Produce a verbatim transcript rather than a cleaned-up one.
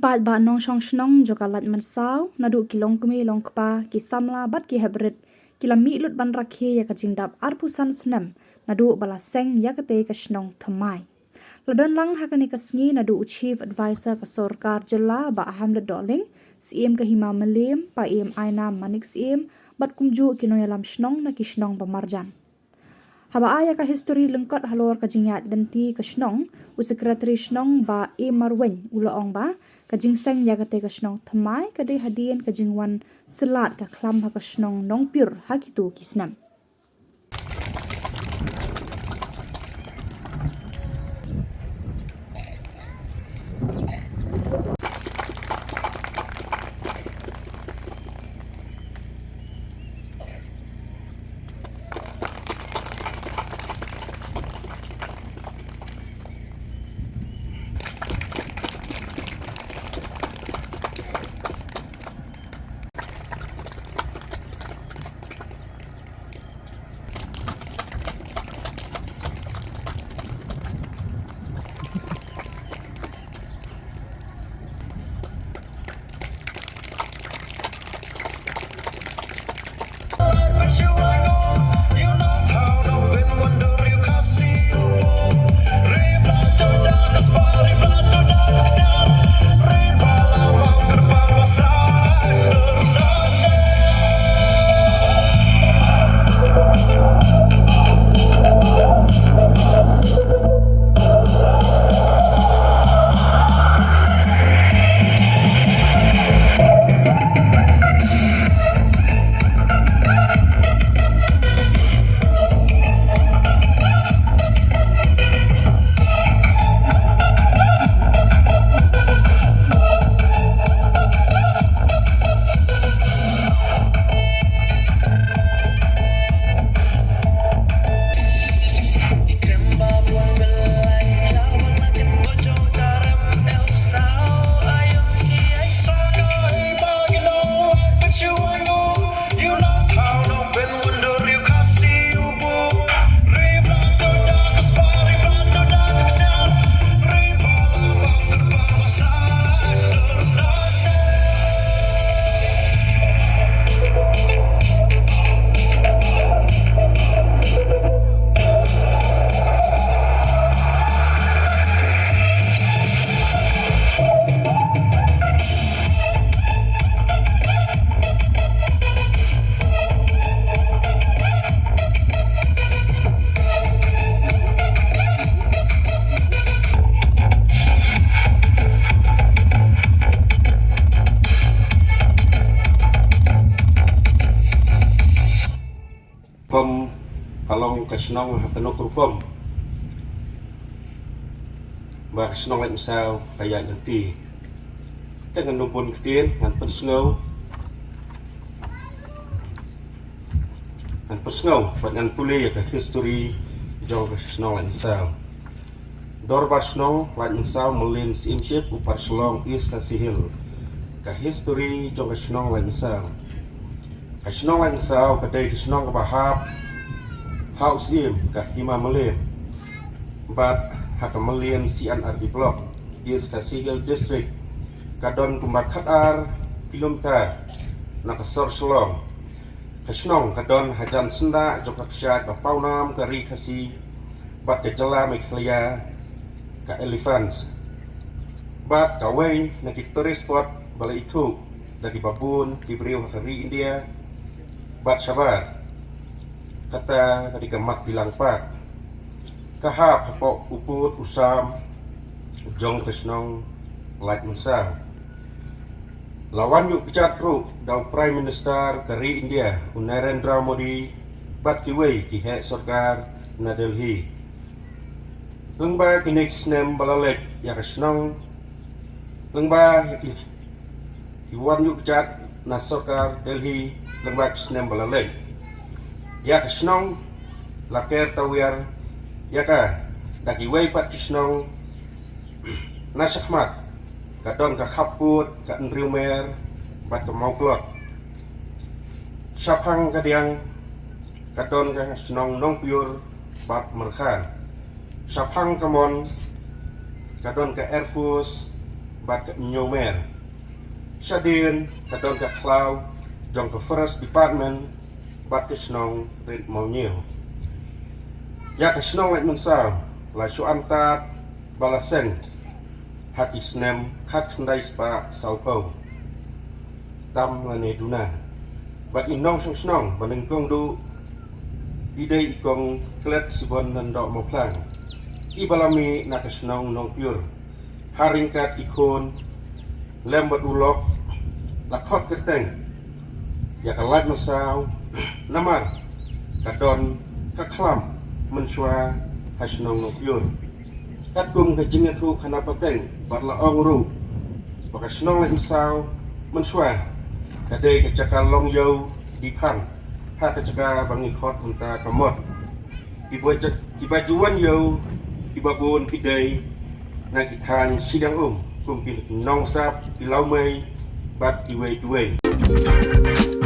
Paidbah nongshong shnong jong ka Laitmynsaw, naduh ki longkmie longkpa, ki samla bad ki heprit, ki la mih lut ban rakhe ïa ka jingdap arphew san snem naduh ba la seng ïa katei ka shnong thymmai. La don lang ha kane ka sngi naduh u Chief Advisor ka Sorkar Jylla Bah Hamlet Dohling, Syiem ka Hima Mylliem, Paiem Ainam Manik Syiem, bad kumjuh ki nongïalam shnong na ki shnong ba marjan. Haba ai ïa ka histori lyngkot halor ka jingïaid lynti ka shnong, u Secretary shnong Bah A Marweiñ u la ong ba ka jingseng ïa katei ka shnong thymmai ka dei hadien ka jingwan syllat ka khlam ha ka shnong Nongpyur ha kito ki snem. Kum ka long ka shnong ha kano ka rukom ba ka shnong Laitmynsaw ka ïaid lynti. Te ngan ym bun ktien, ngan pynsngew, ngan pynsngew bad ngan pule ïa ka histori jong ka shnong Laitmynsaw. Dorbar Shnong Laitmynsaw, Mylliem Syiemship, Upper Shillong, East Khasi Hills. Ka histori jong ka shnong Laitmynsaw. Ka shnong Laitmynsaw ka dei ka shnong kaba hap ha u Syiem ka Hima Mylliem bad ha ka Mylliem C and R D Block, East Khasi Hills District. Ka don kumba khatar kilometer na ka sor Shillong. Ka shnong ka don hajan syndah jong ka kshaid ba pawnam ka Ri Khasi bad ka jylla Meghalaya, ka Elephants. Bad kawei na ki tourist spot ba la ithuh da kiba bun ki briew ha ka ri India bad shabar, kata ka dei ka Matbilang Park. Ka hap hapoh u pud u sam jong ka shnong Laitmynsaw. La wan ïuh kjat ruh da u Prime Minister ka ri India, u Narendra Modi, bad kiwei ki heh sorkar na Delhi. Lyngba kine ki snem ba la leit, ïa ka shnong, lyngba ïa ki, ki wan ïuh kjat na sorkar Delhi, lyngba ki snem ba la leit, ïa ka shnong la ker tawiar ïa ka da kiwei pat ki shnong. Na shakhmat ka don ka Khappud, ka Ynriew Mer bad ka Mawklot. Shaphang ka Diang ka don ka shnong Nongpyur bad Myrkhan. Shaphang ka Mon ka don ka Air Force bad ka Hynñiewmer. Shadien ka don ka khlaw jong ka Forest Department bad ka shnong Rit Mawñiew. Ïa ka shnong Laitmynsaw la shu antad ba la seng ha ki snem khatkhyndai spah sawphew tam lane duna. Bad i nongshong shnong ba nyngkong duh i dei i kong Klet Sibon Nondoh Mawphlang, i ba la mih na ka shnong Nongpyur. Ha ryngkat ki khun lem bad u lok la khot kyrteng ïa ka Laitmynsaw namar ka don ka khlam mynshuwa ha shnong Nongpyur. Katkum ka jingïathuh khana pateng bad la ong ruh ba ka shnong Laitmynsaw mynshuwa ka dei ka jaka long ïew diphan ha ka jaka ba ngi khot mynta ka Mot. Ki ba ju- ki ba ju wan ïew ki ba bun ki dei na ki thaiñ shiliang um kum ki Nongsap, ki Lawmei bad kiwei kiwei.